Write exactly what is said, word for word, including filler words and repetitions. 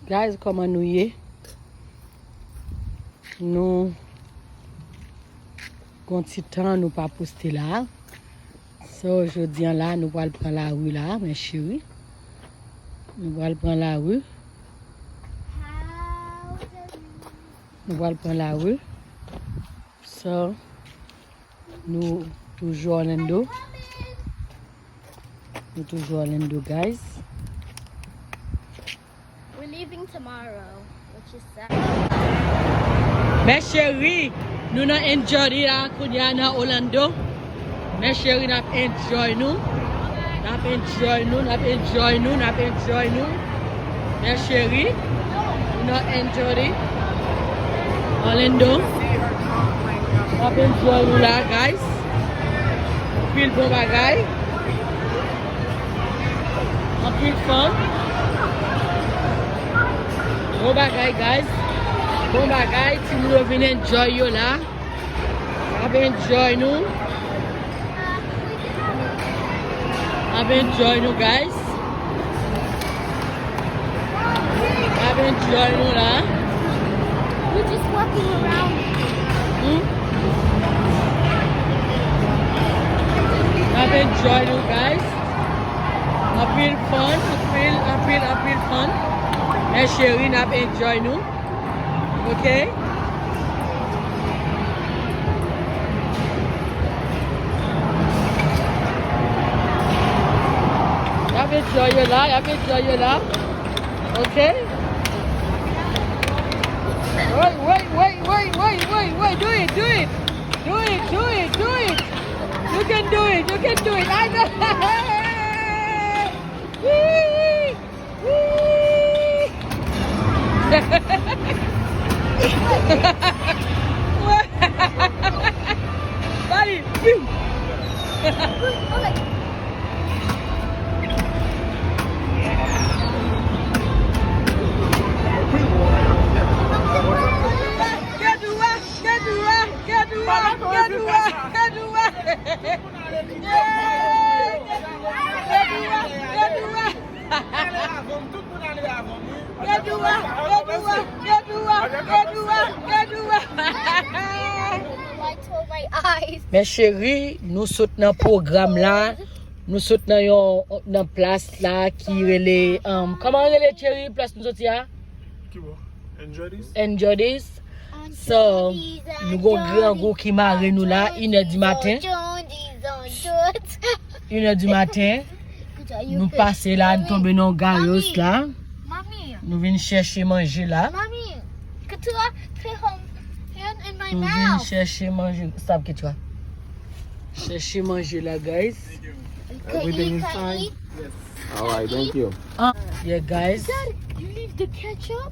Guys, kòman nou ye? Nou gon ti tan nou pa poste la. So, jodi an la, nou pral pran lari la, mes chéris. Nou pral pran lari. Nou pral pran lari. So, nou toujou Orlando. Nou toujou Orlando, guys. We're leaving tomorrow, which is sad. Mes chéris, nou nan Enjoli la, kounye a nan Orlando. Mes chéris, n ap enjoy nou. N ap enjoy nou, n ap enjoy nou, n ap enjoy nou. Mes chéris, nou nan Enjoli, Orlando. N ap enjoy nou la, guys. Anpil bon bagay. Anpil fun. Bon bagay, guys. Bon bagay. Timoun yo vin enjoy yo la. N ap enjoy nou. N ap enjoy nou, guys. N ap enjoy nou la. We're just walking around. Hmm? N ap enjoy nou, guys. Anpil fun, anpil, anpil, anpil fun. Mes chéris, n ap enjoy nou. Ok? Y ap enjoy yo la, y ap enjoy yo la. Ok? Wait, wait, wait, wait, wait, wait, wait. Do it, do it. Do it, do it, do it. You can do it, you can do it. I know. Wee! Wee! Bali! Piu! Gadou a! Gadou a! Gadou a! Gadou a! Gadou a! Gadou a! Gadou a! Ale avan m, tout moun ale avan m, wi. Gadou a, gadou a, gadou a, gadou a, gadou a. Lights over my eyes. Mes chéris, nou sot nan pwogram la. Nou sot nan yon, nan plas la ki rele, um, kòman rele, cheri, plas nou soti a? Ki bò? Enjoy's? Enjoy's. So, nou gon grangou ki mare nou la, inè di maten. Inè di maten. Nou pase la, nou tonbe nan yon gyros la. Nou vin chèche manje la. Nou vin chèche manje. Stop, Ketura. Chèche manje la, guys. Everything is fine? Yes. All right, thank you. Ah, yeah, guys. Dad, you leave the ketchup?